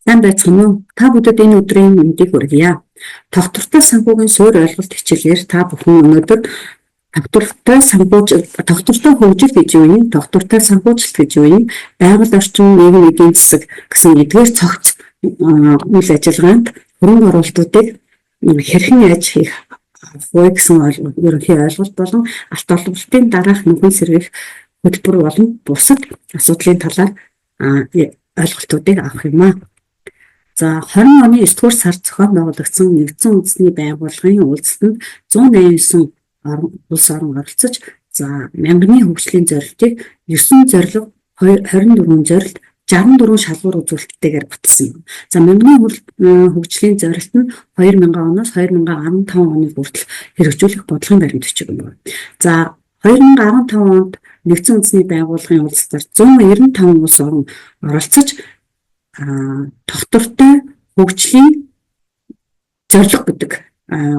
Сайн байцгаана уу? Та бүдэд энэ өдрийн мэндийг хүргье. Тогтвортой санхүүгийн суурь ойлголт хичээлээр та бүхэн өнөөдөр тогтвортой санхүүж тогтвортой хөгжил гэж юу юм? Тогтвортой санхүүжилт гэж юу юм? Байгаль орчин, нийгэм, эдийн засаг гэсэн эдгээр цогц үйл ажиллагаанд хөрөнгө оруулалтуудыг хэрхэн яаж хийх вэ гэсэн ерөнхий ойлголт болон алт олболтын дараах нөхөн сэргээх хөтөлбөр болон бусад асуудлын талаар ойлголтуудыг авах юм аа. За, 20 оны 9 дугаар сард зохион байгуулагдсан Нэгдсэн Үндэсний Байгууллагын уулзалтанд 189 улс орон оролцож, за, мянганы хөгжлийн зорилтыг 9 зорилго, 24 зорилт, 64 шалгуур үзүүлэлттэйгээр баталсан юм. За, мянганы хөгжлийн зорилт нь 2000 оноос 2015 оны хүртэл хэрэгжүүлэх бодлогын баримт бичиг юм байна. За, 2015 онд Нэгдсэн Үндэсний Байгууллагын уулзалтаар 195 улс орон оролцож, тогтвортой хөгжлийн зорилго гэдэг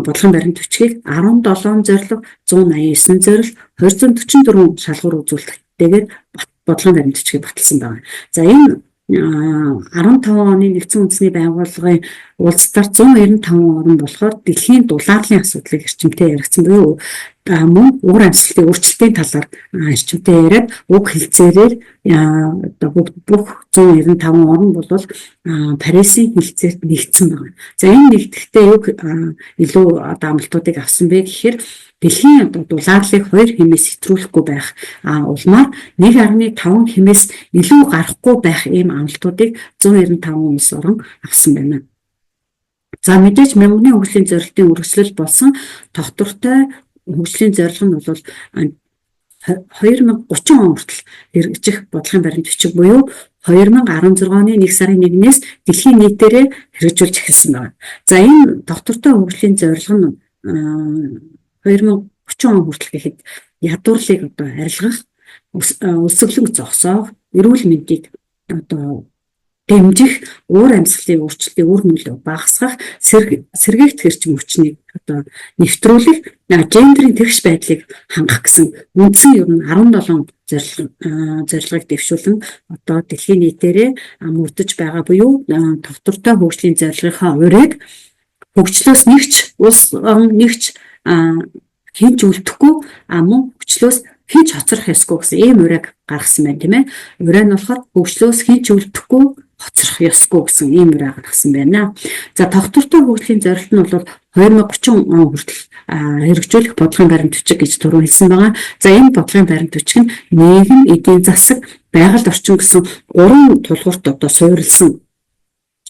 бодлогын баримт бичгийг 17 зорилго, 189 зорилт, 244 шалгуур үзүүлэлттэйгээр бодлогын баримт бичгийг баталсан байна. За, энэ 15 оны Нэгдсэн Үндэсний Байгууллагын уулзалтаар 195 орн болохоор дэлхийн дулаарлын асуудлыг эрчимтэй яригдсан буюу мөн уур амьсгалын өөрчлөлтийн талаар эрчимтэй яриад, уг хэлцээрээр одоо бүх 195 орн бол Парисын хэлцээрт нэгдсэн байна. За, энэ нэгдэхдээ юг илүү одоо амлалтуудыг авсан бэ гэхээр дэлхийн одоо дулаарлыг 2 хэмээс хэтрүүлэхгүй байх, улмаар 1.5 хэмээс илүү гарахгүй байх ийм амлалтуудыг 195 улс орон авсан байна. За, мэдээж мянганы хөгжлийн зорилтын үргэлжлэл болсон тогтвортой хөгжлийн зорилго нь бол 2030 он хүртэл хэрэгжих бодлогын баримт бичиг буюу 2016 оны 1 сарын 1-ээс дэлхийн нийтээрээ хэрэгжүүлж эхэлсэн байна. За, энэ тогтвортой хөгжлийн зорилго нь 2030 он хүртэл гэхэд ядуурлыг одоо арилгах, өлсгөлөнг зогсоох, эрүүл мэндийг одоо дэмжих, уур амьсгалын өөрчлөлтийн үр нөлөө багасгах, сэргээгдэх эрчим хүчнийг одоо нэвтрүүлэх, гендерийн тэгш байдлыг хангах гэсэн үндсэн ер нь 17 зорилгыг дэвшүүлэн одоо дэлхийн нийтээрээ мөрдөж байгаа буюу тогтвортой хөгжлийн зорилгынхаа уриаг хөгжлөөс нэг ч улс орон, нэг ч хэн ч үлдэхгүй, мөн хөгжлөөс хэн ч хоцрох ёсгүй гэсэн ийм уриаг гаргасан байна, тийм ээ. Уриа нь болохоор хөгжлөөс хэн ч үлдэхгүй, хоцрох ёсгүй гэсэн ийм уриа гаргасан байна. За, тогтвортой хөгжлийн зорилт нь бол 2030 он хүртэл хэрэгжүүлэх бодлогын баримт бичиг гэж түрүү хэлсэн байгаа. За, энэ бодлогын баримт бичиг нь нийгэм, эдийн засаг, байгаль орчин гэсэн гурван тулгуурт одоо суурилсан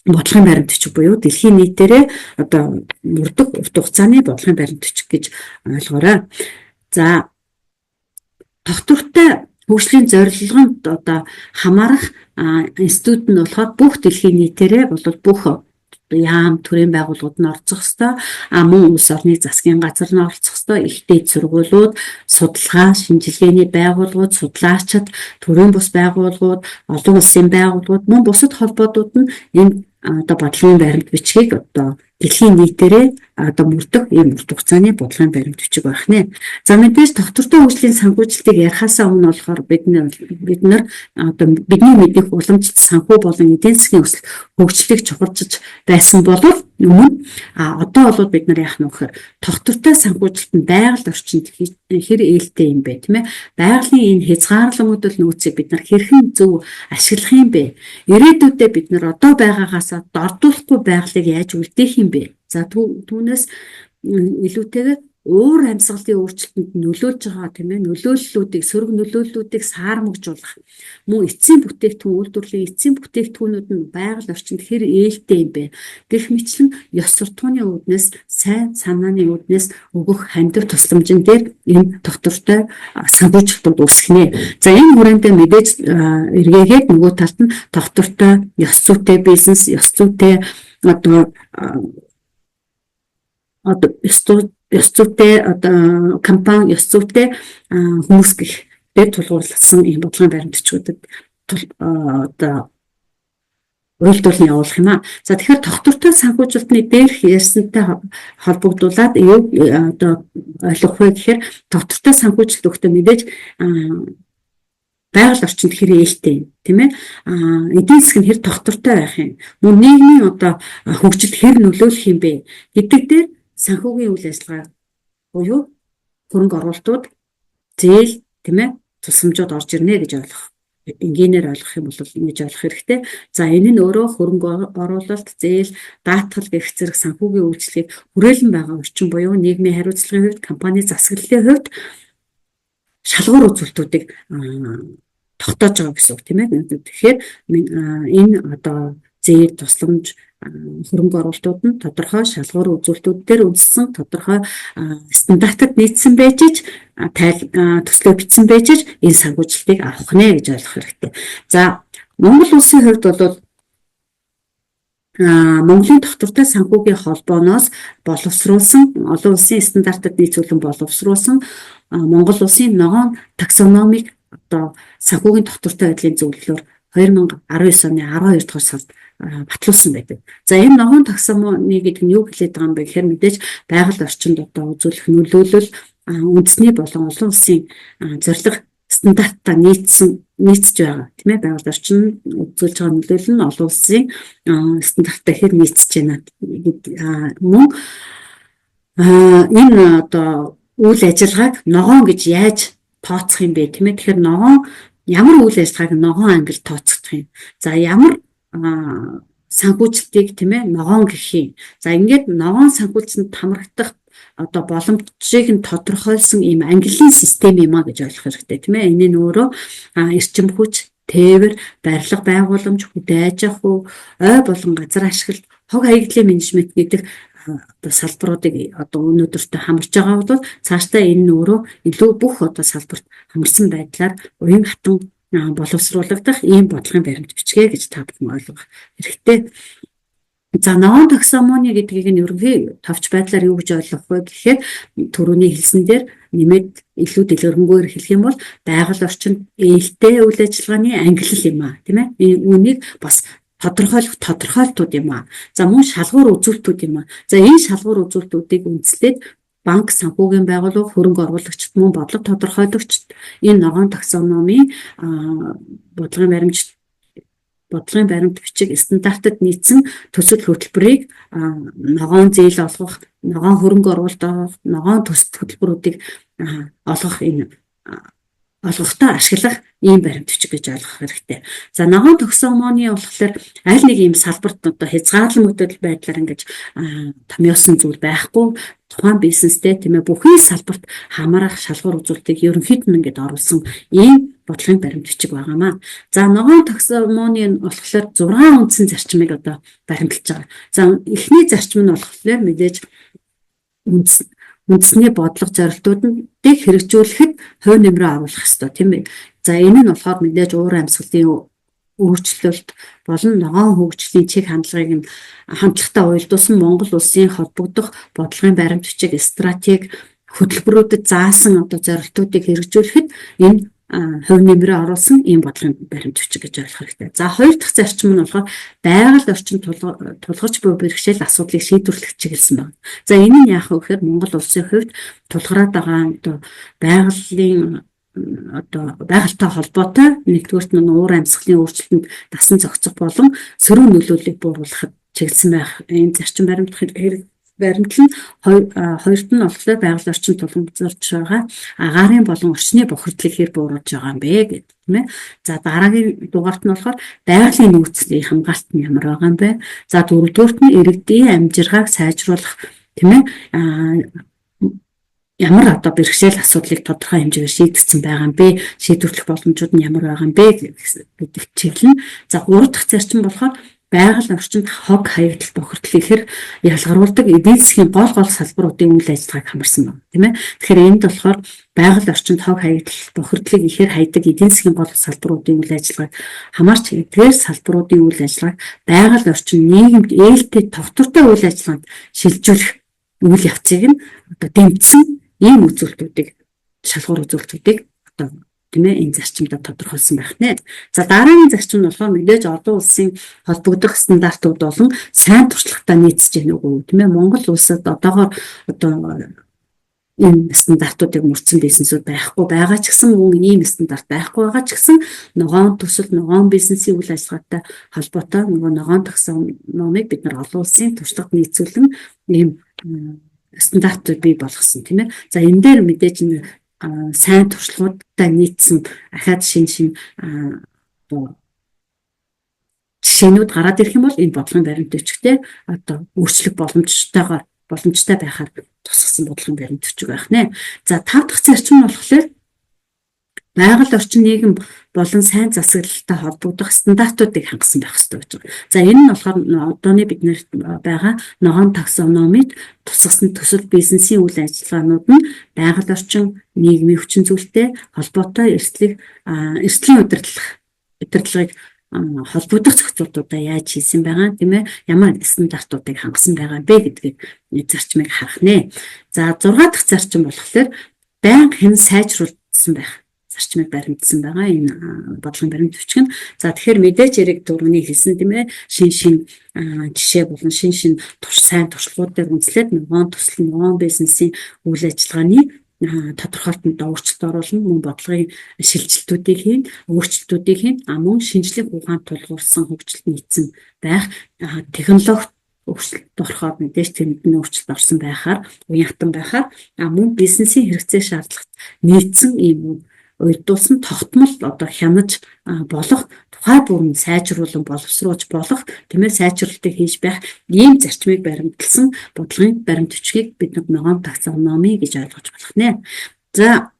бодлогын баримт бичиг буюу дэлхийн нийтээрээ одоо мөрдөх урт хугацааны бодлогын баримт бичиг гэж ойлгоорой. За, тогтвортой хөгжлийн зорилгонд одоо хамаарах институт нь болохоор бүх дэлхийн нийтээрээ бол бүх яам, төрийн байгууллагууд нь оролцох ёстой. Мөн улс орны засгийн газар нь оролцох ёстой. Их дээд сургуулиуд, судалгаа, шинжилгээний байгууллагууд, судлаачид, төрийн бус байгууллагууд, олон улсын байгууллагууд, мөн бусад холбоотууд нь энэ одоо бодлогын баримт бичгийг одоо дэлхийн нийтээрээ одоо мөрдөх ийм урт хугацааны бодлогын баримт бичиг байх нь. За, мэдээж тогтвортой хөгжлийн санхүүжилтийг ярихаасаа өмнө болохоор бид нар одоо бидний мэдих уламжлалт санхүү болон эдийн засгийн өсөлт, хөгжлийг чухалчилж байсан бол өмнө, одоо бол бид нар яах нь вэ гэхээр тогтвортой санхүүжилт нь байгаль орчинд хэр ээлтэй юм бэ, тийм ээ? Байгалийн энэ хязгаарлалт нөөцийг бид нар хэрхэн зөв ашиглах юм бэ? Ирээдүйдээ бид нар одоо байгаагаасаа дордуулахгүй байгалыг яаж үлдээх юм бэ? За, түүнээс илүүтэйгээр уур амьсгалын өөрчлөлтөнд нөлөөлж байгаа, тийм ээ, нөлөөллүүдийг, сөрөг нөлөөллүүдийг саармагжуулах, мөн эцсийн бүтээгдэхүүн үйлдвэрлэлийн эцсийн бүтээгдэхүүнүүд нь байгаль орчинд хэр ээлтэй юм бэ гэх мэтчилэн ёс суртахууны үүднээс, сайн санааны үүднээс өгөх хандив тусламжин дээр энэ тогтвортой санхүүжилтүүд үүсгэнэ. За, энэ хүрээндээ мэдээж эргээгээд нөгөө талд нь тогтвортой ёс зүйтэй бизнес, ёс зүйтэй одоо ёс зүйтэй одоо компани, ёс зүйтэй хүмүүс гэх дээр тулгуурласан ийм бодлогын баримт бичгүүдэд одоо уялдуулан явуулах юм аа. За, тэгэхээр тогтвортой санхүүжилтний дээрх ярьсантай холбогдуулаад юу одоо ойлгох вэ гэхээр тогтвортой санхүүжилт өгөхдөө мэдээж Байгаль орчинд хэр ээлтэй юм, тийм ээ? Эдийн засаг нь хэр тогтвортой байх юм? Мөн нийгмийн одоо хөгжилд хэр нөлөөлөх юм бэ гэдэг дээр санхүүгийн үйл ажиллагаа буюу хөрөнгө оруулалтууд, зээл, тийм ээ, тусламжууд орж ирнэ гэж ойлгох, энгийнээр ойлгох юм бол ингэж ойлгох хэрэгтэй. За, энэ нь өөрөө хөрөнгө оруулалт, зээл, даатгал гэх зэрэг санхүүгийн үйлчилгээг хүрээлэн байгаа орчин буюу нийгмийн хариуцлагын хувьд, компани засаглалын хувьд шалгуур үзүүлэлтүүдийг тогтоож байгаа гэсэн үг, тийм ээ. Тэгэхээр энэ одоо зээл, тусламж, хөрөнгө оруулалтууд нь тодорхой шалгуур үзүүлэлтүүд дээр үндэслэн, тодорхой стандартад нийцсэн байж ич, тайл төслөө бичсэн байж ич энэ санхүүжилтийг авах нэ гэж ойлгох хэрэгтэй. За, Монгол улсын хувьд бол Монголын тогтвортой санхүүгийн холбооноос боловсруулсан, олон улсын стандартад нийцүүлэн боловсруулсан Монгол улсын ногоон таксономик одоо санхүүгийн тогтвортой байдлын зөвлөлөөр 2019 оны 12 дугаар сард батлуулсан байдаг. За, энэ ногоон таксономи гэдэг нь юу хэлээд байгаа юм бэ гэхээр мэдээж байгаль орчинд одоо үзүүлэх нөлөөлөл үндэсний болон олон улсын зорилго стандартаа нийцж байгаа, тийм ээ, байгаль орчин үзүүлж байгаа нөлөөлөл нь олон улсын стандарттай хэр нийцэж байна мөн энэ одоо үйл ажиллагааг ногоон гэж яаж тооцох юм бэ, тийм ээ? Тэгэхээр ногоон, ямар үйл ажиллагааг ногоон ангилалд тооцогдох юм? За, ямар санхүүжилтийг, тийм ээ, ногоон гэх юм? За, ингээд ногоон санхүүжилтэнд хамрагдах одоо боломжийг нь тодорхойлсон ийм ангиллын систем юм а гэж ойлгох хэрэгтэй, тийм ээ. Энэ нь өөрөө эрчим хүч, тээвэр, барилга байгууламж, хөдөө аж ахуй, ой болон газар ашиглалт, хог хаягдлын менежмент гэдэг одоо салбаруудыг одоо өнөөдөртөө хамарч байгаа бол цаашдаа энэ нь өөрөө илүү бүх одоо салбарт хамарсан байдлаар уян хатан боловсруулагдах ийм бодлогын баримт бичгээ гэж та бүхэн ойлгох хэрэгтэй. За, ногоон таксономи гэдгийг нь ерөнхий товч байдлаар юу гэж ойлгох вэ гэхээр түрүүний хэлсэн дээр нэмээд илүү дэлгэрэнгүйгээр хэлэх юм бол байгаль орчинд ээлтэй үйл ажиллагааны ангилал юм а, тийм ээ. Үүнийг бас тодорхойлох тодорхойлтууд юм а. За, мөн шалгуур үзүүлэлтүүд юм а. За, энэ шалгуур үзүүлэлтүүдийг үндэслээд банк, санхүүгийн байгууллага, хөрөнгө оруулагчид, мөн бодлого тодорхойлогчид энэ ногоон таксономийн бодлогын баримт бичиг, стандартад нийцсэн төсөл хөтөлбөрийг, ногоон зээл олгох, ногоон хөрөнгө оруулалт олгох, ногоон төсөл хөтөлбөрүүдийг олгох, энэ олгохдоо ашиглах ийм баримт бичиг гэж ойлгох хэрэгтэй. За, ногоон таксономи болохоор аль нэг ийм салбарт одоо хязгаарлагдмал байдлаар ингэж томьёосон зүйл байхгүй, тухайн бизнестэй, тийм ээ, бүхий салбарт хамаарах шалгуур үзүүлэлтийг ерөнхийд нь ингэж оруулсан ийм бодлогын баримт бичиг байгаамаа. За, ногоон таксономи нь болохоор 6 үндсэн зарчмыг одоо баримталж байгаа. За, эхний зарчим нь болохоор мэдээж үндэсний бодлого зорилтуудыг хэрэгжүүлэхэд хувь нэмрээ оруулах ёстой, тийм ээ. За, энэ нь болохоор мэдээж уур амьсгалын өөрчлөлт болон ногоон хөгжлийн чиг хандлагыг нь хандлагатай уялдуулсан Монгол улсын холбогдох бодлогын баримт бичиг, стратеги хөтөлбөрүүдэд заасан одоо зорилтуудыг хэрэгжүүлэхэд энэ хувь нэмрээ оруулсан ийм бодлогын баримт бичиг гэж ойлгох хэрэгтэй. За, хоёр дахь зарчим нь болохоор байгаль орчин тулгарч буй бэрхшээл асуудлыг шийдвэрлэх чиглэсэн байна. За, энэ нь яах вэ гэхээр Монгол улсын хувьд тулгараад байгаа одоо байгалийн одоо байгальтай холбоотой, нэгдүгээрт нь уур амьсгалын өөрчлөлтөнд дасан зохицох болон сөрөг нөлөөллийг бууруулахад чиглэсэн байх ийм зарчим баримт хэрэг баримтлал нь, хоёрт нь болохоор байгаль орчин тулгамдсарч байгаа агаарын болон орчны бохирдлыг хэр бууруулж байгаа юм бэ гэдэг, тийм ээ. За, дараагийн дугаарт нь болохоор байгалийн нөөцлийн хамгаалалт нь ямар байгаа юм бэ? За, дөрөвдүгээрт нь иргэдийн амжиргааг сайжруулах, тийм ээ, ямар одоо бэрхшээл асуудлыг тодорхой хэмжээгээр шийдэгдсэн байгаа юм бэ? Шийдвэрлэх боломжууд нь ямар байгаа юм бэ гэдэг чиглэл нь. За, гурав дахь зарчим болохоор байгаль орчинд хог хаягдал бохирдлыг хэр ялгаруулдаг эдийн засгийн гол гол салбаруудын үйл ажиллагааг хамарсан байна, тийм ээ. Тэгэхээр энд болохоор байгаль орчинд хог хаягдал бохирдлыг ихээр хайдаг эдийн засгийн гол салбаруудын үйл ажиллагааг хамаарч эдгээр салбаруудын үйл ажиллагааг байгаль орчин нийгэмд ээлтэй тогтвортой үйл ажиллагаанд шилжүүлэх үйл явцыг нь одоо дэмжсэн ийм үзүүлэлтүүдийг, шалгуур үзүүлэлтүүдийг одоо, тийм ээ, энэ зарчимдаа тодорхойлсон байх нэ. За, дараагийн зарчим нь болохоор мэдээж олон улсын холбогдох стандартууд болон сайн туршлагатай нийцэж байна уу, тийм ээ. Монгол улсад одоогоор одоо Энэ стандартуудыг мөрдсөн бизнесүүд байхгүй байгаа ч гэсэн, мөн ийм стандарт байхгүй байгаа ч гэсэн ногоон төсөл, ногоон бизнесийн үйл ажиллагаатай холбоотой нөгөө ногоон таксономыг бид нар олон улсын туршлагад нийцүүлэн ийм стандартууд бий болгосон, тийм ээ. За, энэ дээр мэдээж сайн туршлагуудтай нийцсэн ахаад шин шин одоо жишээнүүд гараад ирэх юм бол энэ бодлогын баримт бичгтээ одоо өөрчлөх боломжтой байхаар тусгасан бодлогын баримт бичиг байх нэ. За, тав дахь зарчим нь болохоор байгаль орчин, нийгэм болон сайн засаглалтай холбогдох стандартуудыг хангасан байх ёстой гэж байгаа. За, энэ нь болохоор одооны биднэрт байгаа ногоон таксономид тусгасан төсөл бизнесийн үйл ажиллагаанууд нь байгаль орчин, нийгмийн хүчин зүйлтэй холбоотой эрсдлийн удирдлагыг холбогдох зохицуултуудаа яаж хийсэн байгаа, тийм ээ, ямар стандартуудыг хангасан байгаа бэ гэдгийг зарчмыг харах нэ. За, 6 дахь зарчим болохоор байнга хэн сайжруулсан байх зарчмыг баримтсан байгаа энэ бодлогын баримт бичиг нь. За, тэгэхээр мэдээж хэрэг түрүүний хэлсэн, тийм ээ, шин шин жишээ болон шин шин сайн туршлагууд дээр үндэслээд ногоон төсөл, ногоон бизнесийн үйл ажиллагааны тодорхойлтонд өөрчлөлт оруулна, мөн бодлогын шилжилтүүдийг хийн, өөрчлөлтүүдийг хийн, мөн шинжлэх ухаанд тулгуурсан хөгжилд нийцсэн байх, технологи өөрчлөлт орохоор мэдээж тэнд нь өөрчлөлт орсон байхаар, уян хатан байхаар, мөн бизнесийн хэрэгцээ шаардлагат нийцсэн ийм уялдуулсан тогтмол одоо хянаж болох, тухай бүрэн сайжруулан боловсруулж болох, тийм ээ, сайжруулалтыг хийж байх ийм зарчмыг баримтлсан бодлогын баримт бичгийг бид нар ногоон таксономи гэж ойлгож болох нэ. За,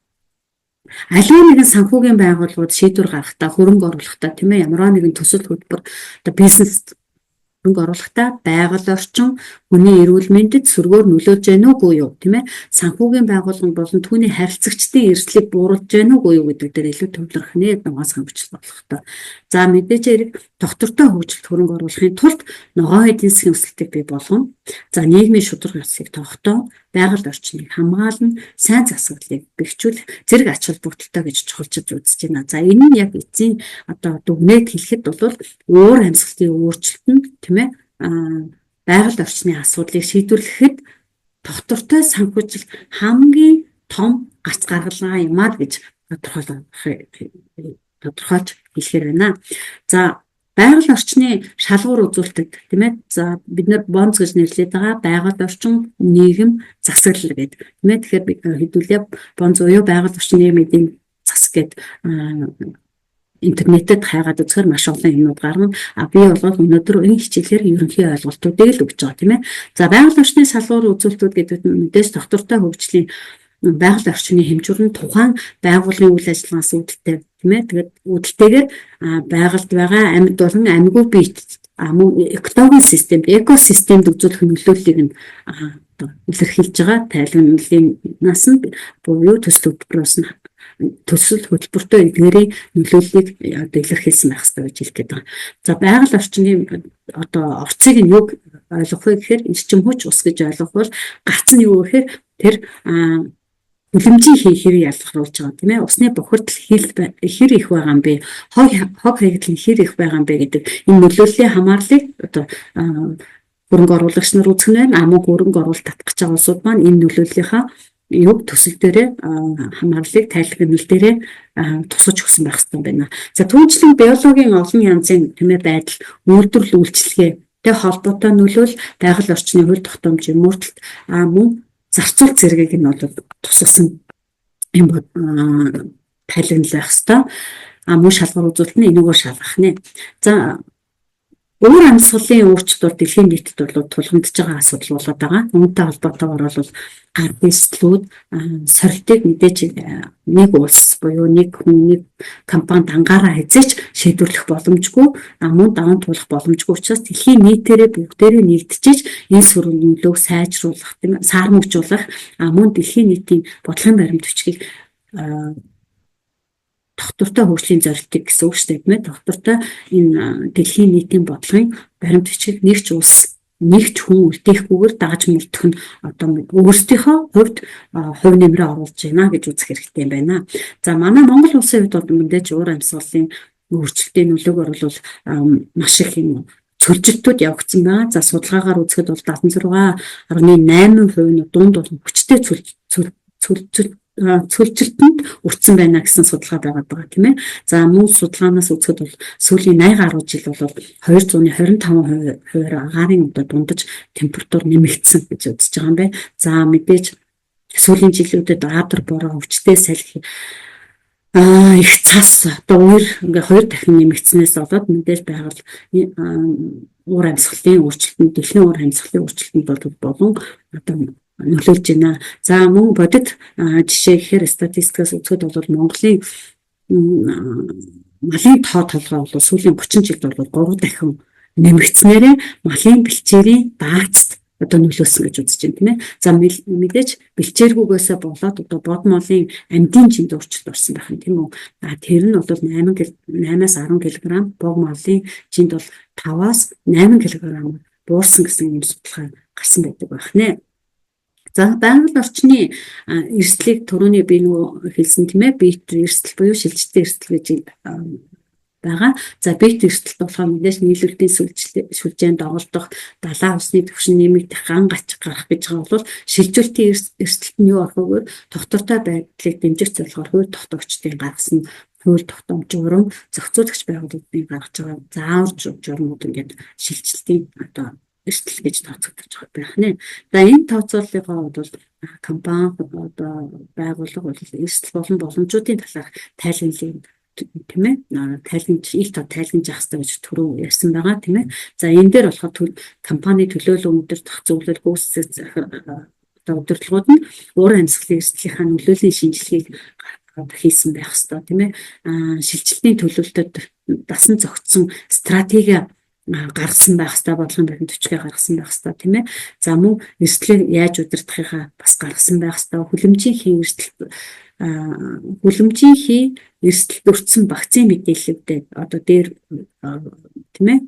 аливаа нэгэн санхүүгийн байгууллагууд шийдвэр гаргахдаа, хөрөнгө оруулахдаа, тийм ээ, ямар нэгэн төсөл хөтөлбөр, одоо бизнес хөрөнгө оруулахдаа байгаль орчин, хүний эрүүл мэндэд сөргөөр нөлөөлж байна уугүй юу, тийм ээ, санхүүгийн байгууллага болон түүний харилцагчдын эрсдлийг бууруулж байна уугүй юу гэдэг дээр илүү төвлөрөх нэ ногоон санхүүжилт болохтой. За, мэдээж хэрэг тогтвортой хөгжилд хөрөнгө оруулахын тулд ногоон эдийн засгийн өсөлтийг бий болгоно. За, нийгмийн шударга ёсыг тогтоон, байгаль орчныг хамгаална, сайн засаглалыг бэхжүүлэх зэрэг ач холбогдолтой гэж чухалчилж үзэж байна. За, энэ нь яг эцсийн одоо дүгнээд хэлэхэд бол уур амьсгалын өөрчлөлт нь, тийм ээ, байгаль орчны асуудлыг шийдвэрлэхэд тогтвортой санхүүжилт хамгийн том гарц гаргалгаа юм а гэж тодорхойлж хэлэхээр байна. За, байгаль орчны шалгуур үзүүлэлтэд, тийм ээ, за, бид нар БОНЗ гэж нэрлэдэг байгаа байгаль орчин, нийгэм, засаглал гэдэг, тийм ээ. Тэгэхээр хэдүүлээ БОНЗ буюу байгаль орчин, нийгэм, эдийн засаг гээд интернетэд хайгаад үзэхээр маш олон юмнууд гарна. А би бол өнөөдөр энэ хичээлээр ерөнхий ойлголтуудыг л өгч байгаа, тийм ээ. За, байгаль орчны шалгуур үзүүлэлтүүд гэдэг нь мэдээж тогтвортой хөгжлийн байгаль орчны хэмжүүр нь тухайн байгууллагын үйл ажиллагаанаас үүдэлтэй, тийм ээ. Тэгээд үүдэлтэйгээр байгальд байгаа амьд болон амьгүй биет, мөн экологийн системд, экосистемд үзүүлэх нөлөөллийг нь одоо илэрхийлж байгаа тайлбарлалынаас нь буюу төсөл хөтөлбөрөөс нь төсөл хөтөлбөртөө эдгээрийн нөлөөллийг одоо илэрхийлсэн байх ёстой гэж хэлэх гээд байгаа. За, байгаль орчны одоо орцыг нь юг ойлгох вэ гэхээр эрчим хүч, ус гэж ойлгох бол гарц нь юу гэхээр тэр хүлэмжийн хэр ялгаруулж байгаа, тийм ээ, усны бохирдол хэр их байгаа юм бэ, хог хог хаягдал нь хэр их байгаа юм бэ гэдэг энэ нөлөөллийн хамаарлыг одоо хөрөнгө оруулагч нар үзэх нь байна. А мөн хөрөнгө оруулалт татах гэж байгаа улсууд маань энэ нөлөөллийнхаа юг төсөл дээрээ хамаарлыг тайлбарлал дээрээ тусгаж өгсөн байх хэрэгтэй байна. За, түүнчлэн биологийн олон янзын, тийм ээ, байдал, үйлдвэрлэл, үйлчилгээ тэ холбоотой нөлөөл, байгаль орчны хууль тогтоомжийн мөрдөлт, мөн зарцуулалт зэргийг нь бол тусгасан юм тайлбарлал байх ёстой. А мөн шалгуур үзүүлэлт нь энэгээр шалгах нэ. За, уур амьсгалын өөрчлөлт бол дэлхийн нийтэд бол тулгамдж байгаа асуудал болоод байгаа. Үүнтэй холбоотойгоор бол гар дэслүүд, сорилтыг мэдээж нэг улс буюу нэг хүн, нэг компани дангаараа хэзээ ч шийдвэрлэх боломжгүй, мөн даван туулах боломжгүй учраас дэлхийн нийтээрээ бүгдээрээ нэгдчихэж энэ сөрөг нөлөөг сайжруулах, тийм, саармагжуулах, мөн дэлхийн нийтийн бодлогын баримт бичгийг тогтвортой хөгжлийн зорилтыг гэсэн үг шүү дээ, тийм ээ. Тогтвортой энэ дэлхийн нийтийн бодлогын баримт бичгийг нэг ч улс, нэг ч хүн үлдээхгүйгээр дагаж мөрдөх нь одоо өөрсдийнхөө хувьд хувь нэмрээ оруулж байна гэж үзэх хэрэгтэй юм байна. За, манай Монгол улсын хувьд бол мэдээж уур амьсгалын өөрчлөлтийн нөлөөгөөр бол маш их юм цөлжилтүүд явагдсан байна. За, судалгаагаар үзэхэд бол 76.8% нь дунд бол хүчтэй цөл цөлжилтөнд өртсөн байна гэсэн судалгаа байгаад байгаа, тийм ээ. За, мөн судалгаанаас үзэхэд бол сүүлийн 80 гаруй жил бол 225 хувиар агаарын одоо дундаж температур нэмэгдсэн гэж үзэж байгаа юм байна. За, мэдээж сүүлийн жилүүдэд адар бороо, өвчтэй салхи, их цас, одоо үер ингээ хоёр дахин нэмэгдснээс болоод мэдээж байгаль уур амьсгалын өөрчлөлтөнд, дэлхийн уур амьсгалын өөрчлөлтөнд бол болон одоо нөлөөлж байна. За, мөн бодит жишээ гэхээр статистикаас үзэхэд бол Монголын малын тоо толгой бол сүүлийн 30 жилд бол 3 дахин нэмэгдснээрээ малын бэлчээрийн баацт одоо нөлөөлсөн гэж үзэж байна, тийм ээ. За, мэдээж бэлчээргүйгээсээ болоод одоо бод молын амьдын жинд өөрчлөлт орсон байх юм, тийм үү. А тэр нь бол 8-аас 10 кг, бог малын жинд бол 5-аас 8 кг буурсан гэсэн юм судалгаа гарсан байдаг байх нэ. За, байгаль орчны эрсдлийг түрүүний би нөгөө хэлсэн, тийм ээ, бит эрсдэл буюу шилжилтийн эрсдэл гэж байгаа. За, бит эрсдэлт болохоор мэдээж нийлүүлэлтийн сүлжээнд оролдох, далайн усны түвшин нэмэгдэх, ган гач гарах гэж байгаа бол шилжүүлэлтийн эрсдэлт нь юу болох вэ гэхээр тогтвортой байдлыг дэмжих зорилгоор хууль тогтоогчдын гаргасан хууль тогтоомж, журам, зохицуулагч байгууллагын гаргаж байгаа заавар журмууд ингээд шилжилтийн одоо эрсдэл гэж тооцогдож байгаа байх нэ. За, энэ тооцооллынхоо бол компани, одоо байгууллага бол эрсдэл болон боломжуудын талаарх тайланлыг, тийм ээ, тайлгнаж, ил тод тайлгнаж явах хэрэгтэй гэж түрүү ярьсан байгаа, тийм ээ. За, энэ дээр болохоор компани төлөөлөн удирдах, зөвлөл, гүйцэтгэх одоо удирдлагууд нь уур амьсгалын эрсдлийнхаа нөлөөлийн шинжилгээг хийсэн байх ёстой, тийм ээ. Шилжилтийн төлөвлөлтөд дасан зохицсон стратеги гаргасан байх ёстой, бодлогын баримт бичгээ гаргасан байх ёстой, тийм ээ. За, мөн эрсдлийг яаж удирдахыгаа бас гаргасан байх ёстой. Хүлэмжийн хий эрсдэлд өртсөн багцын мэдээллүүдээ одоо дээр, тийм ээ,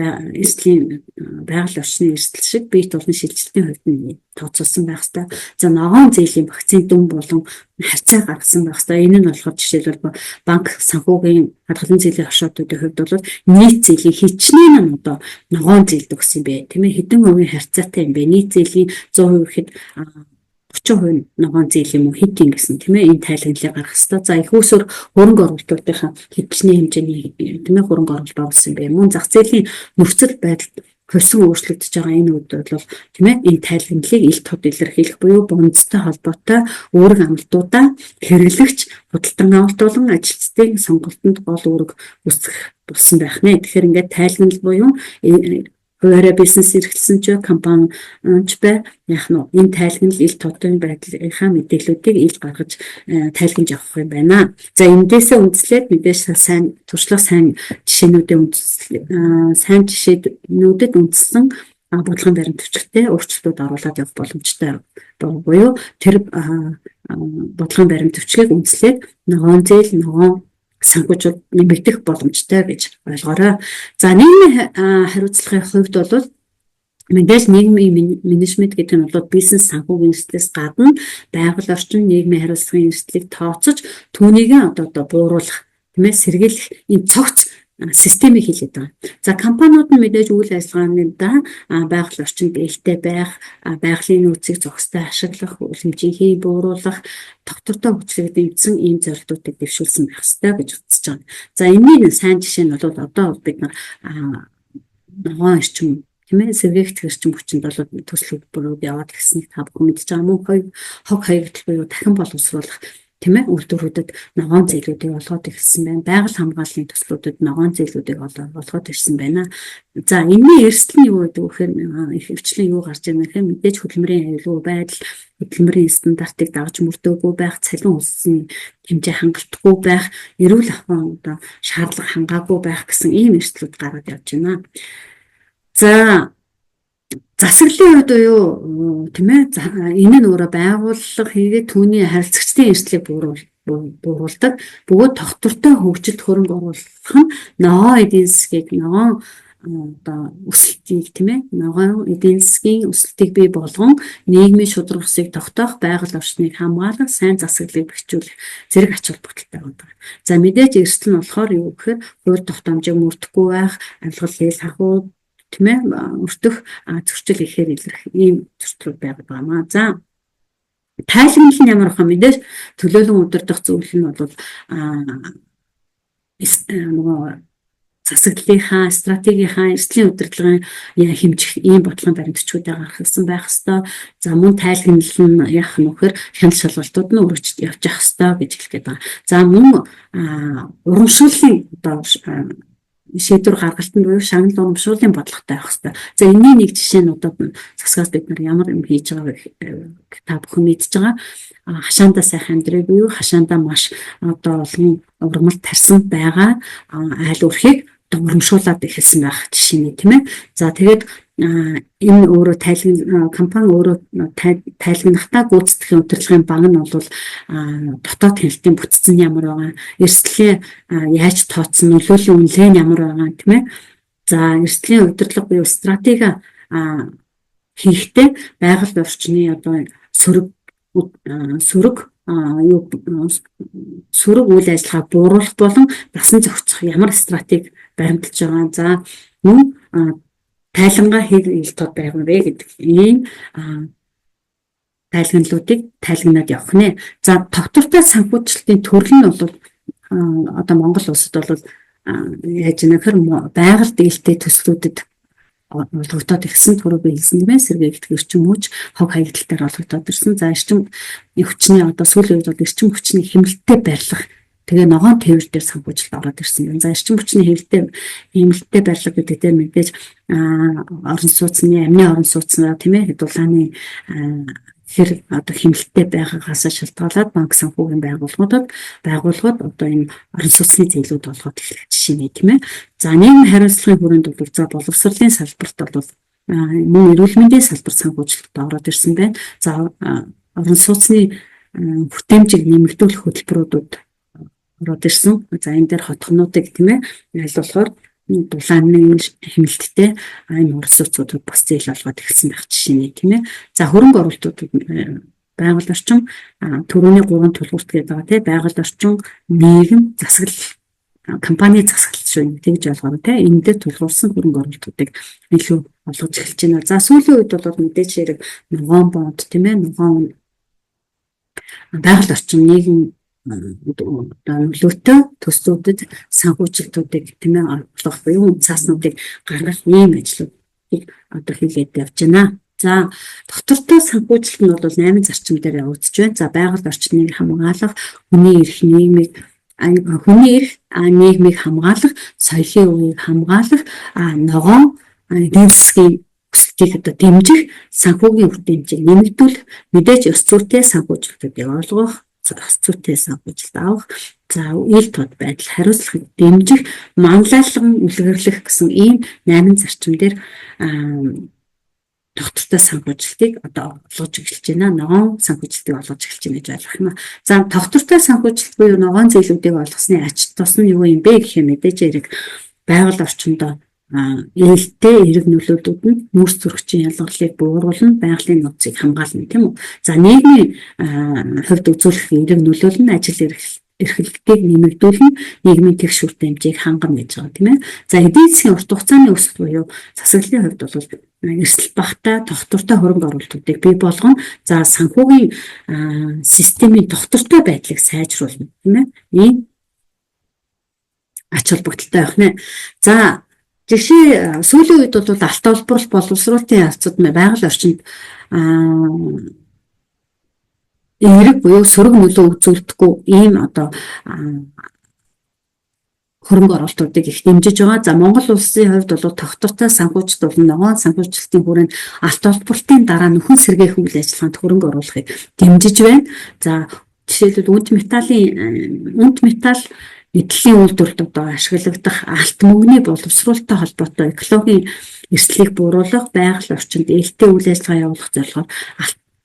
эрсдлийн байгаль орчны эрсдэл шиг бие болон шилжилтийн хувьд нь тооцоолсон байх ёстой. За, ногоон зээлийн багцын дүн болон харьцаа гаргасан байх ёстой. Энэ нь болохоор жишээлбэл банк, санхүүгийн, хадгалан зээлийн хошоотуудын хувьд бол нийт зээлийн хичнээн нь одоо ногоон зээлд өгсөн юм бэ, тийм ээ, хэдэн хувийн харьцаатай юм бэ? Нийт зээлийн 100% гэхэд 30% ногоон зээл юм уу, хэд юм гэсэн, тийм ээ, энэ тайланглалыг гаргах хэрэгтэй. За, их усүр хөрөнгө оруулалтуудынхаа хичнээн хэмжээний, тийм ээ, хөрөнгө оруулалт оруулсан юм бэ? Мөн зах зээлийн нөхцөл байдал хувьсан өөрчлөгдөж байгаа энэ үед бол, тийм ээ, энэ тайланглалыг ил тод илэрхийлэх буюу бонцтой холбоотой үүрэг амлалтуудаа хэрэглэгч, худалдан авалт болон ажилчдын сонголтонд гол үүрэг үүсгэх болсон байх нэ. Тэгэхээр ингээд тайланглал буюу хувиараа бизнес эрхэлсэн ч, компани ч бай, яг нь энэ тайлгнал ил тодын байдлынхаа мэдээллүүдийг ил гаргаж тайлгнаж явах юм байна. За, эндээсээ үндэслээд мэдээж сайн туршлага, сайн жишээнүүдээ сайн жишээнүүдэд үндэслэн бодлогын баримт бичгтээ өөрчлөлтүүд оруулаад явах боломжтой буюу тэр бодлогын баримт бичгийг үндэслээд ногоон зээл, ногоон санхүүжил нэмэгдэх боломжтой гэж ойлгоорой. За, нийгмийн хариуцлагын хувьд бол мэдээж нийгмийн менежмент гэдэг нь бол бизнес санхүүгийн эрсдлээс гадна байгаль орчин, нийгмийн хариуцлагын эрсдлийг тооцож түүнийг одоо бууруулах, тийм ээ, сэргийлэх энэ цогц системийг хэлээд байгаа. За, компаниуд нь мэдээж үйл ажиллагааны да байгаль орчинд ээлтэй байх, байгалийн нөөцийг зохистой ашиглах, үлэмжийн хий бууруулах, тогтвортой хөгжлийг дэмжсэн ийм зорилтуудыг дэвшүүлсэн байх ёстой гэж үзэж байгаа. За, энэний сайн жишээ нь бол одоо бид нар ногоон эрчим, тийм ээ, сэргээгдэх эрчим хүчинд бол төсөл хөтөлбөрүүд яваад гиснийг та бүхэн мэдж байгаа. Мөн хог хаягдал буюу дахин боловсруулах, тийм ээ, үйлдвэрүүдэд ногоон зээлүүдийг олгоод ирсэн байна. Байгаль хамгааллын төслүүдэд ногоон зээлүүдийг олгоод ирсэн байна. За, энэний эрсдэл нь юу гэдэг вэ гэхээр их хвчлэн юу гарч ирнэ гэхээр мэдээж хөдөлмөрийн аюулгүй байдал, хөдөлмөрийн стандартыг дагаж мөрдөөгүй байх, цалин хөлсний хэмжээ хангалтгүй байх, эрүүл ахуйн одоо шаардлага хангаагүй байх гэсэн ийм эрсдлүүд гараад явж байна. За, засаглалын хувьд буюу, тийм ээ, энэ нь өөрөө байгууллага хийгээд түүний харилцагчдын эрсдлийг бууруулдаг. Бөгөөд тогтвортой хөгжилд хөрөнгө оруулах нь ногоон эдийн засгийг, ногоон одоо өсөлтийг, тийм ээ, ногоон эдийн засгийн өсөлтийг бий болгон нийгмийн шударга ёсыг тогтоох, байгаль орчныг хамгаалах, сайн засаглалыг бэхжүүлэх зэрэг ач холбогдолтой байдаг. За, мэдээж эрсдэл нь болохоор юу гэхээр хууль тогтоомжийг мөрдөхгүй байх, авилгал, ил хахуу, тийм ээ, өртөх зөрчил ихээр илэрх ийм зөрчлүүд байдаг байна. За. Тайлагнал нь ямар хаа мэдээж төлөөлөн удирдах зүйл нь бол нөгөө засаглалынхаа, стратегийнхаа, эрсдлийн удирдлагын хэмжих ийм бодлогын баримтчгуудаа гаргасан байх ёстой. За, мөн тайлагнал нь яах нь вэхээр хяналт шалгалтууд нь өргөж явж явах ёстой гэж хэлэх гээд байгаа. За, мөн урамшууллын одоо шийдвэр гаргалтанд буюу шагнал урамшууллын бодлоготой байх хэрэгтэй. За, энэний нэг жишээ нь одоо засгаас бид нар ямар юм хийж байгааг та бүхэн мэдж байгаа. Хашаандаа сайхан амьдрыг буюу хашаандаа маш одоо олон ургамал тарьсан байгаа айл өрхийг урамшуулад эхэлсэн байх жишээ нь, тийм ээ. За, тэгээд энэ өөрөө тайлгн компани өөрөө тайлгнахдаа гүйцэтгэхийн удирдлагын баг нь бол дотоод хяналтын бүтц нь ямар байгаа, эрсдлийн яаж тооцсон, нөлөөллийн үнэлгээ нь ямар байгаа, тийм ээ. За, эрсдлийн удирдлага буюу стратеги хийхдээ байгаль орчны одоо сөрөг сөрөг юу сөрөг үйл ажиллагаа бууруулах болон дасан зохицох ямар стратеги баримталж байгаа. За, мөн тайлангаа хэр ил тод байх вэ гэдэг ийм тайлагналуудыг тайлагнаад явах нэ. За, тогтвортой санхүүжилтийн төрөл нь бол одоо Монгол улсад бол яаж нэхэр байгаль дээлтэй төслүүдэд олгогдоод ирсэн. Түрүү би хэлсэн юм ээ, сэргээгдэх эрчим хүч, хог хаягдал дээр олгогдоод ирсэн. За, эрчим хүчний одоо сүүлийн үед бол эрчим хүчний хэмнэлттэй барилга, тэгээ ногоон тээвэр дээр санхүүжилт ороод ирсэн юм. За, эрчим хүчний хэмнэлттэй барилга гэдэг дээр мэдээж орон сууцны, амны орон сууцнаа, тийм ээ, дулааны хэр одоо хэмнэлттэй байгаагаас шалтгаалаад банк санхүүгийн байгууллагууд одоо энэ орон сууцны зээлүүд олгоод эхлэх жишээ нэ, тийм ээ. За, нийгмийн хариуцлагын хүрээнд бол за боловсролын салбарт бол мөн эрүүл мэндийн салбарт санхүүжилт ороод ирсэн байна. За, орон сууцны бүтээмжийг нэмэгдүүлэх хөтөлбөрүүд ороод ирсэн. За, энэ дээр хотхнуудыг, тийм ээ, аль болохоор дулааны хэмнэлттэй энэ орон сууцуудад бас зээл олгоод эхэлсэн байх жишээ нэ, тийм ээ. За, хөрөнгө оруулалтууд байгаль орчин төрөний гурван тулгуурт гэдэг байгаа, тийм, байгаль орчин, нийгэм, засаглал, компани засаглал шүү, тэгж ойлгоорой, тийм, энэ дээр тулгуурсан хөрөнгө оруулалтуудыг илүү олгож эхэлж байна. За, сүүлийн үед бол мэдээж хэрэг ногоон бонд, тийм ээ, ногоон байгаль орчин, нийгэм одоо нөлөөтэй төслүүдэд санхүүжилтүүдийг, тийм ээ, олгох буюу цааснуудыг гаргах ийм ажлуудыг одоо хийгээд явж байна. За, тогтвортой санхүүжилт нь бол 8 зарчим дээр явагдаж байна. За, байгаль орчныг хамгаалах, хүний эрх нийгмийг хүний эрх нийгмийг хамгаалах, соёлын үеийг хамгаалах, ногоон эдийн засгийн өсөлтийг одоо дэмжих, санхүүгийн үр дэмжийг нэмэгдүүлэх, мэдээж ёс зүйтэй санхүүжилтүүдийг олгох, ёс зүйтэй санхүүжилт авах, за ил тод байдал хариуцлагыг дэмжих, манлайлан үлгэрлэх гэсэн ийм 8 зарчим дээр тогтвортой санхүүжилтийг одоо олгож эхэлж байна. Ногоон санхүүжилтийг олгож эхэлж байна гэж ойлгох юм. За, тогтвортой санхүүжилт буюу ногоон зээлүүдийг олгосны ач тус нь юу юм бэ гэх юм, мэдээж хэрэг байгаль орчиндөө ээлтэй эерэг нөлөөллүүд нь нүүрс зүрхчийн ялгарлыг бууруулна, байгалийн нууцыг хамгаална, тийм үү. За, нийгмийн хувьд үзүүлэх эерэг нөлөөлөл нь ажил эрхлэлтийг нэмэгдүүлнэ, нийгмийн тэгш үр дэмжийг хангана гэж байгаа, тийм ээ. За, эдийн засгийн урт хугацааны өсөлт буюу засаглалын хувьд бол эрсдэл багатай, тогтвортой хөрөнгө оруулалтуудыг бий болгоно. За, санхүүгийн системийн тогтвортой байдлыг сайжруулна, тийм ээ. Ийм ач холбогдолтой байх нэ. За, жишээ сүүлийн үед бол алт олборлол боловсруулалтын явцад байгаль орчинд эерэг буюу сөрөг нөлөө үзүүлдэггүй ийм одоо хөрөнгө оруулалтуудыг их дэмжиж байгаа. За, Монгол улсын хувьд бол тогтвортой санхүүжилт болон ногоон санхүүжилтийн хүрээнд алт олборлолтын дараа нөхөн сэргээх үйл ажиллагаанд хөрөнгө оруулахыг дэмжиж байна. За, жишээлбэл үнт металл эдлийн үйлдвэрлэлд одоо ашиглагдах алт мөнгөний боловсруулалттай холбоотой экологийн эрсдлийг бууруулах, байгаль орчинд ээлтэй үйл ажиллагаа явуулах зорилгоор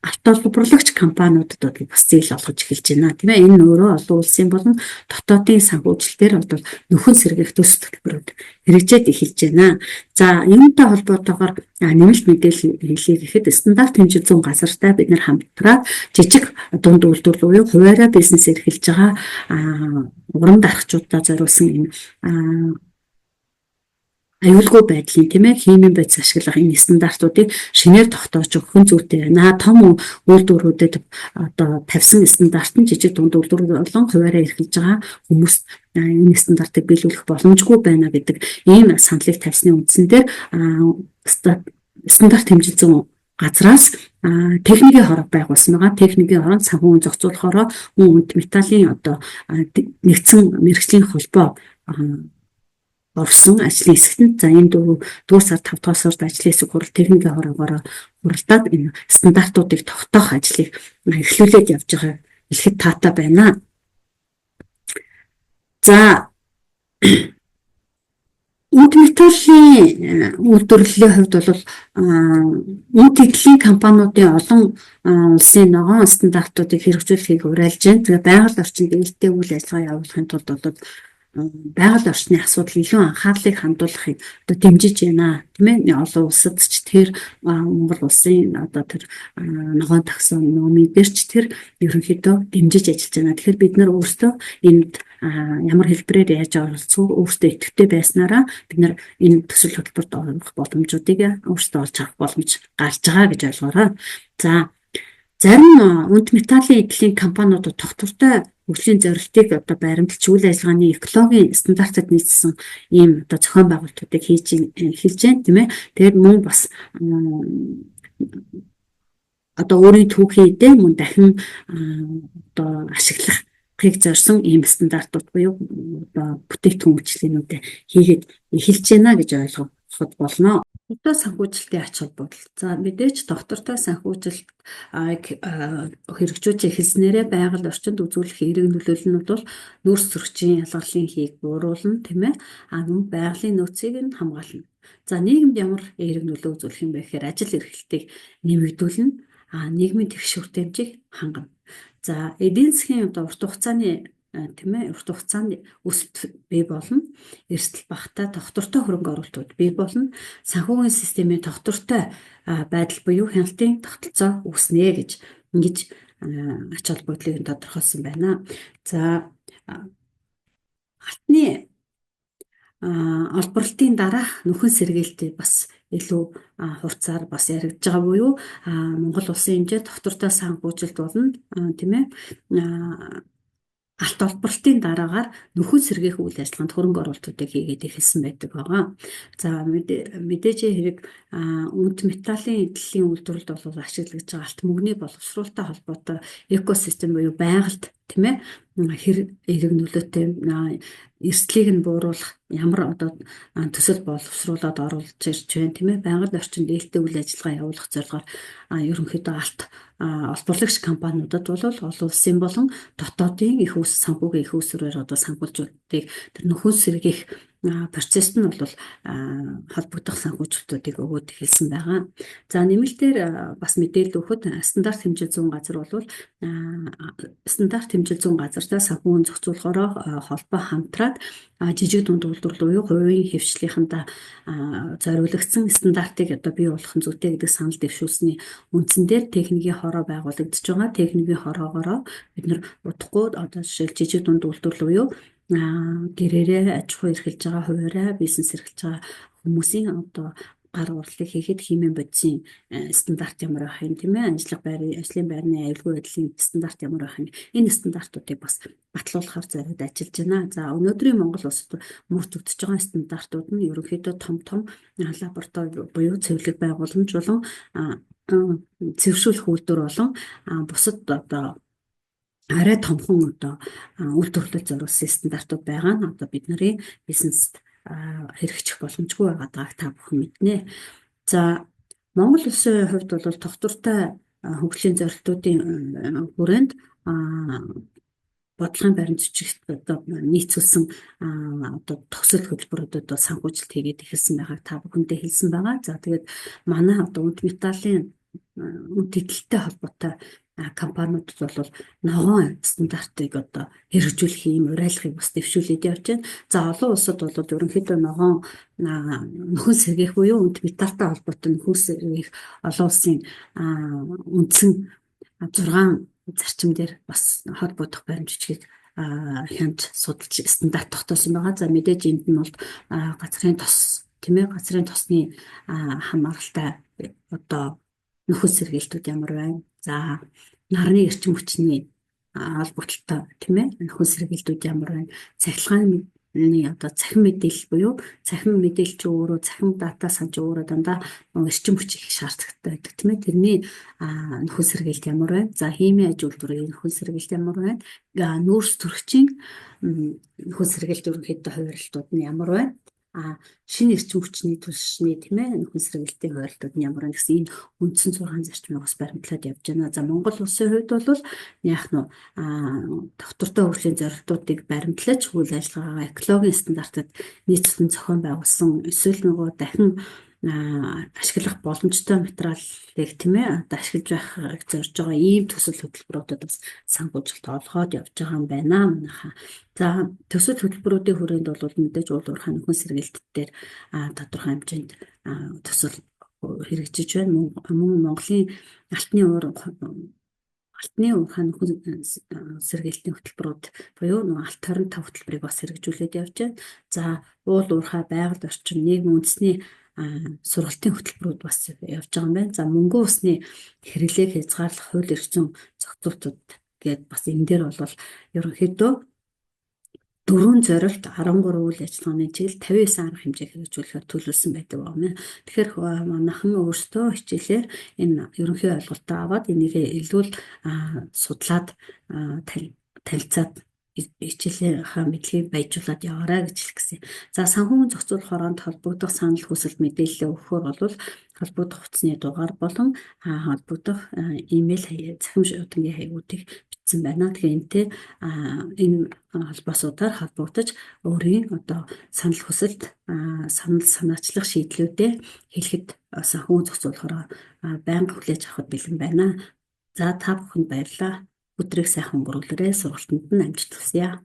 алт олборлагч компаниудад бол бас зээл олгож эхэлж байна, тийм ээ. Энэ нь өөрөө олон улсын болон дотоодын санхүүжилтээр бол нөхөн сэргээх төс төлбөрүүд хэрэгжээд эхэлж байна. За, юунтай холбоотойгоор нэмэлт мэдээлэл хэлье гэхэд стандарт хэмжээ зүйн газартай бид нэр хамтраад жижиг дунд үйлдвэрлэл буюу хувиараа бизнес эрхэлж байгаа урам дарахчуудаа зориулсан энэ Аюулгүй байдлын, тийм ээ, химийн бодис ашиглах энэ стандартуудыг шинээр тогтоож өгөх нь зүйтэй байна. Том үйлдвэрүүдэд одоо тавьсан стандарт нь жижиг дунд үйлдвэр болон хувиараа эрхэлж байгаа хүмүүс энэ стандартыг биелүүлэх боломжгүй байна гэдэг ийм саналыг тавьсны үндсэн дээр стандарт хэмжил зүйн газраас техникийн хороо байгуулсан байгаа. Техникийн хороонд санхүү зохицуулахороо мөн үнт металлын одоо нэгдсэн мэргэжлийн холбоо орсон ажлын хэсэгт нь, за, энэ 4 сар 5 дугаар сард ажлын хэсэг хурал техникийн хороогоор хуралдаад энэ стандартуудыг тогтоох ажлыг эхлүүлээд явж байгаа хэлэхэд таатай байна. За, үнт металлын үйлдвэрлэлийн хувьд бол үнт эдлийн компаниудын олон улсын ногоон стандартуудыг хэрэгжүүлэхийг уриалж байна. Тэгээ байгаль орчинд ээлтэй үйл ажиллагаа явуулахын тулд бол байгаль орчны асуудал илүү анхаарлыг хандуулахыг одоо дэмжиж байна, тийм ээ. Олон улсад ч тэр, Монгол улсын одоо тэр ногоон таксономи дээр ч тэр ерөнхийдөө дэмжиж ажиллаж байна. Тэгэхээр бид нар өөрсдөө энд ямар хэлбэрээр яаж оролцох, өөрсдөө идэвхтэй байснараа бид нар энэ төсөл хөтөлбөрт орох боломжуудыг өөрсдөө олж авах боломж гарч байгаа гэж ойлгоорой. За, зарим үнт металлын эдлийн компаниудад тогтвортой хөгжлийн зорилтыг одоо баримталж үйл ажиллагааны экологийн стандартад нийцсэн ийм одоо зохион байгуулалтуудыг хийж эхэлж байна, тийм ээ. Тэгээд мөн бас одоо өөрийн түүхийн эдээ мөн дахин одоо ашиглахыг зорьсон ийм стандартууд буюу одоо бүтээгдэхүүн үйлчилгээнүүдээ хийгээд эхэлж байна гэж ойлгоход болно. Одоо санхүүжилтийн ач холбогдол. За, мэдээж тогтвортой санхүүжилт хэрэгжүүлж эхэлснээрээ байгаль орчинд үзүүлэх эерэг нөлөөлөл нь бол нүүрс сүрэгчийн ялгарлын хийг бууруулна, тийм ээ. А мөн байгалийн нөөцийг нь хамгаална. За, нийгэмд ямар эерэг нөлөө үзүүлэх юм бэ гэхээр ажил эрхлэлтийг нэмэгдүүлнэ. А нийгмийн тэгш хүртээмжийг хангана. За, эдийн засгийн одоо урт хугацааны, тийм ээ, урт хугацаанд өсөлт бий болно. Эрсдэл багатай тогтвортой хөрөнгө оруулалтууд бий болно. Санхүүгийн системийн тогтвортой байдал буюу хяналтын тогтолцоо үүснэ гэж ингэж ач холбогдлыг тодорхойлсон байна. За, алтны олборлолтын дараах нөхөн сэргийлтийг бас илүү хурцаар бас яригдж байгаа буюу Монгол улсын хэмжээ тогтвортой санхүүжилт болно, тийм ээ, алт олборлолтын дараагаар нөхөн сэргээх үйл ажиллагаанд хөрөнгө оруулалтуудыг хийгээд эхэлсэн байдаг байгаа. За, мэдээж хэрэг үнт металлын эдлийн үйлдвэрлэлд бол ашиглагдж байгаа алт мөгний боловсруулалттай холбоотой экосистем буюу байгальд, тийм ээ, хэр эерэг нөлөөтэй, эрсдлийг нь бууруулах ямар одоо төсөл боловсруулад оруулж ирж байна, тийм ээ, байгаль орчинд ээлтэй үйл ажиллагаа явуулах зорилгоор ерөнхийдөө алт олборлагч компаниудад бол олон улсын болон дотоодын их ус санхүүгийн их усрээр одоо санхүүжүүлэлтийг тэр нөхөн сэргээх процесс нь бол холбогдох санхүүжилтүүдийг өгөөд эхэлсэн байгаа. За, нэмэлтээр бас мэдээлэл өгөхөд стандарт хэмжил зүйн газар бол стандарт хэмжил зүйн газартай санхүүгийн зохицуулахороо холбоо хамтраад жижиг дунд үйлдвэрлэл буюу хувийн хэвшлийнхэндээ зориулагдсан стандартыг одоо бий болгох нь зүйтэй гэдэг санал дэвшүүлсэний үндсэн дээр техникийн хороо байгуулагдаж байгаа. Техникийн хороогоороо бид нар удахгүй одоо жишээл жижиг дунд үйлдвэрлэл буюу гэрээрээ аж ахуй эрхэлж байгаа, хувиараа бизнес эрхэлж байгаа хүмүүсийн одоо гар урлыг хийхэд химийн бодисын стандарт ямар байх юм, тийм ээ, ажиллах байрны, ажлын байрны аюулгүй байдлын стандарт ямар байх юм, энэ стандартуудыг бас батлуулахар зориуд ажиллаж байна. За, өнөөдрийн Монгол улсад мөрдөгдөж байгаа стандартууд нь ерөнхийдөө том том лаборатори буюу цэвэрлэг байгууламж болон цэвэршүүлэх үйлдвэр болон бусад одоо арай томхон одоо үйлдвэрлэлд зориулсан стандартууд байгаа нь одоо бидний бизнест хэрэгжих боломжгүй байгаа дааг та бүхэн мэднэ. За, Монгол улсын хувьд бол тогтвортой хөгжлийн зорилтуудын хүрээнд бодлогын баримт бичигт одоо нийцүүлсэн одоо төгсөл хөтөлбөрүүдэд бол санхүүжилт хийгээд эхэлсэн байгааг та бүхэндээ хэлсэн байгаа. За, тэгээд манай одоо үнт металлын үнт эдэлтэй холбоотой компаниудад бол ногоон стандартыг одоо хэрэгжүүлэх юм уриалгыг бас дэвшүүлээд явж байна. За, олон улсад бол ерөнхийдөө ногоон нөхөн сэргээх буюу үнт металлтай холбоотой нөхөн сэргээх олон улсын үндсэн 6 зарчим дээр бас холбогдох баримт бичгийг хянаж судалж стандарт тогтоосон байгаа. За, мэдээж энд нь бол газрын тос тийм ээ, газрын тосны хамааралтай одоо нөхөн сэргийлтүүд ямар байна? За, нарны эрчим хүчний холбогдлолтой, тийм ээ, нөхөн сэргийлтүүд ямар байна? Цахилгааны одоо цахим мэдээлэл буюу цахим мэдээлэл чи өөрөө, цахим дата сан чи өөрөө дандаа эрчим хүч их шаардлагатай байдаг, тийм ээ. Тэрний нөхөн сэргийлт ямар байна? За, химийн аж үйлдвэрийн нөхөн сэргийлт ямар байна? Нүүрс төрөгчийн нөхөн сэргийлт ерөнхийдөө хувиралтууд нь ямар байна? Шинэ эрчим хүчний түлшний, тийм ээ, нөхөн сэргийлтийн хувиралтууд нь ямар байна гэсэн энэ үндсэн 6 зарчмыг бас баримтлаад явж байна. За, Монгол улсын хувьд бол яах нь тогтвортой хөгжлийн зорилтуудыг баримтлаж үйл ажиллагаагаа экологийн стандартад нийцсэн зохион байгуулсан, эсвэл нөгөө дахин ашиглах боломжтой материалыг, тийм ээ, одоо ашиглаж байхыг зорж байгаа ийм төсөл хөтөлбөрүүдэд бас санхүүжилт олгоод явж байгаа юм байна манайхаа. За, төсөл хөтөлбөрүүдийн хүрээнд бол мэдээж уул уурхай нөхөн сэргийлт дээр тодорхой хэмжээнд төсөл хэрэгжиж байна. Мөн Монголын алтны уурхай нөхөн сэргийлтийн хөтөлбөрүүд буюу нөгөө алт 25 хөтөлбөрийг бас хэрэгжүүлээд явж байна. За, уул уурхай, байгаль орчин, нийгмийн үндэсний сургалтын хөтөлбөрүүд бас явж байгаа юм байна. За, мөнгөн усны хэрэглээг хязгаарлах хууль эрх зүйн зохицуултууд гээд бас энэ дээр бол ерөнхийдөө дөрвөн зорилт, 13 үйл ажиллагааны чиглэл, 59 арга хэмжээ хэрэгжүүлэхээр төлөвлөсөн байдаг байна. Тэгэхээр манайхан өөрсдөө хичээлээр энэ ерөнхий ойлголтоо аваад энийг илүү судлаад, танилцаад, хичээлийнхаа мэдлэгийг баяжуулаад яваарай гэж хэлэх гэсэн. За, санхүүгийн зохицуулах хороонд холбогдох санал хүсэлт мэдээлэлээ өгөхөөр бол холбогдох утасны дугаар болон холбогдох имэйл хаяг, цахим шуудангийн хаягуудыг бичсэн байна. Тэгэхээр энэтэй энэ холбоосуудаар холбогдож өөрийн одоо санал хүсэлт, санал санаачлах шийдлүүдээ хэлэхэд санхүүгийн зохицуулах хороо байнга хүлээж авахад бэлэн байна. За, та бүхэнд баярлалаа. Өдрийг сайхан өнгөрүүлээрэй. Сургалтанд нь амжилт хүсье.